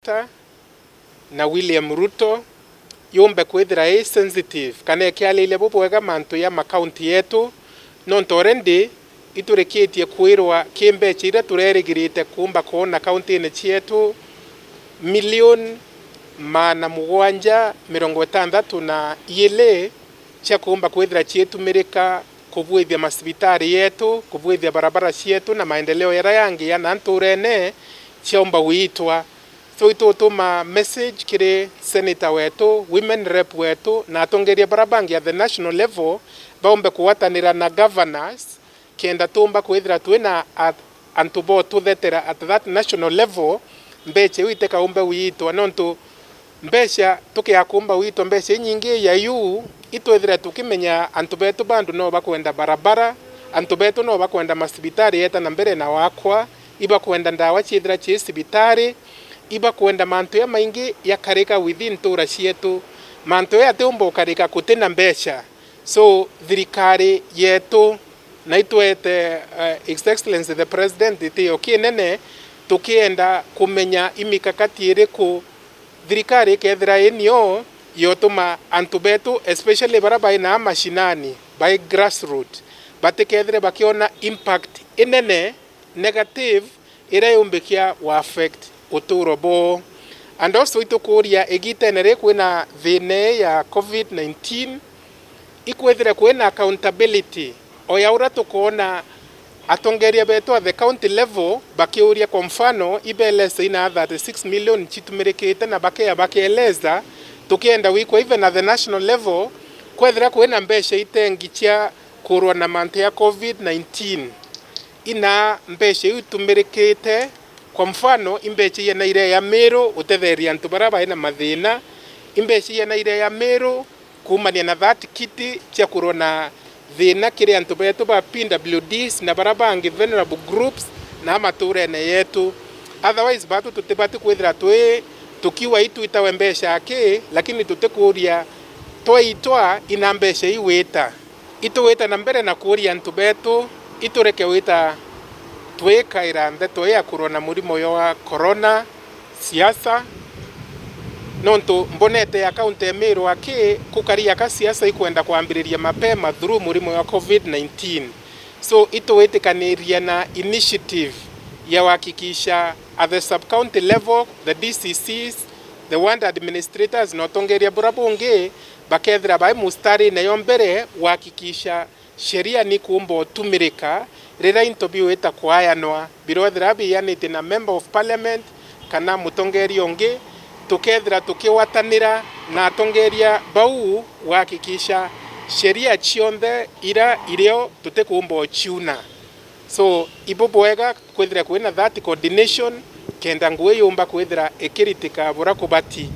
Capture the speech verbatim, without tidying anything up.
Kenyatta na William Ruto yumbe kwithira i sensitive kana ikiariria bubwega mantu ya makaunti yetu, nontu already iturikitie kwirwa ki mbecha iria turerigirite kuumba kwona kauntine cietu, milioni maana mugwanja mirongo itantatu na iiri cia kuumba kwithira ciitumirika kubwithia macibitari yetu, kubwithia barabara cietu na maendeleo yaria yangi ya na nturene ciaumba gwitwa. So itutuma message kiri senator wetu, women rep wetu na atongeria baria bangi at the national level baumbe kugwatanira na governors, kenda tuumba kwithira twina a-, antu botuthetera at that national level, mbecha iu itikaumbe gwitwa, nontu mbecha tukiakumba gwitwa mbecha inyingi ya iu, itwithire tukimenya antu betu bandu no bakwenda barabara, antu betu no bakwenda macibitari yeta na mbere na wakwa, ibakwenda ndawa ciithira cii cibitari, ibakwenda mantu jamaingi jakarika within ntura cietu. Mantu jaya jatiumba gukarika gutina mbecha. So, thirikari yetu, na itwete, eh, His Excellency the President gitio kinene, tukienda kumenya imikakati iriku thirikari ikethira inio yotuma antu betu, especially baria bai na mashinani, bai grassroot, batikethire bakiona impact inene negative iria yumbikia wa affect uturo boo. And also itukuria igitene ri kwina thina ii ya covid nineteen, ikwithire kwina accountability o ya uria tukoona atongeria betu at the county level bakiuria, kwa mfano, ibe less ina thirty-six million citumirikite na bakea bakieleza, tukienda gwikwa even at the national level, kwethira kwina mbeca itengi cia kurwa na mantu ya covid nineteen, ina mbeca iu itumirikite, kwa mfano, imbeca iria naire ya Meru gutetheria antu baria bai na mathina, imbeca iria naire ya Meru kuumania na that kit cia kurwa na thina kiri antu betu ba P W Ds na baria bangi vulnerable groups na maturene yetu. Otherwise, batu tutibati kwithira twi tukiuga itu itawe mbeca aki, lakini tutikuuria twaitwa ina mbeca iu wita. Ituwita na mbere na kuuria antu betu, itureke wita twikaira ndeto ii ya kurwa na murimo uyu wa corona siasa, nontu mbonete ya kaunti ya Meru aki kukari aka siasa ikwenda kwambiriria mapema through murimo wa covid nineteen. So, ituwitikaniria na initiative ya kuhakikisha at the sub-county level, the D C Cs, the ward administrators na utongeria buria bungi bakethira bai mustarine yo mbere kuhakikisha sheria ni kuumba utumirika riria into biwita kwayanwa, birethira biyanite na member of parliament kana mutongeria ungi, tukethira tukigwatanira na atongeria bau kuhakikisha sheria cionthe ira irio tutikuumba uciuna. So, ibu bwega kwithira kwina that coordination, kenda ngugi yumba kwithira ikiritika buria kubati.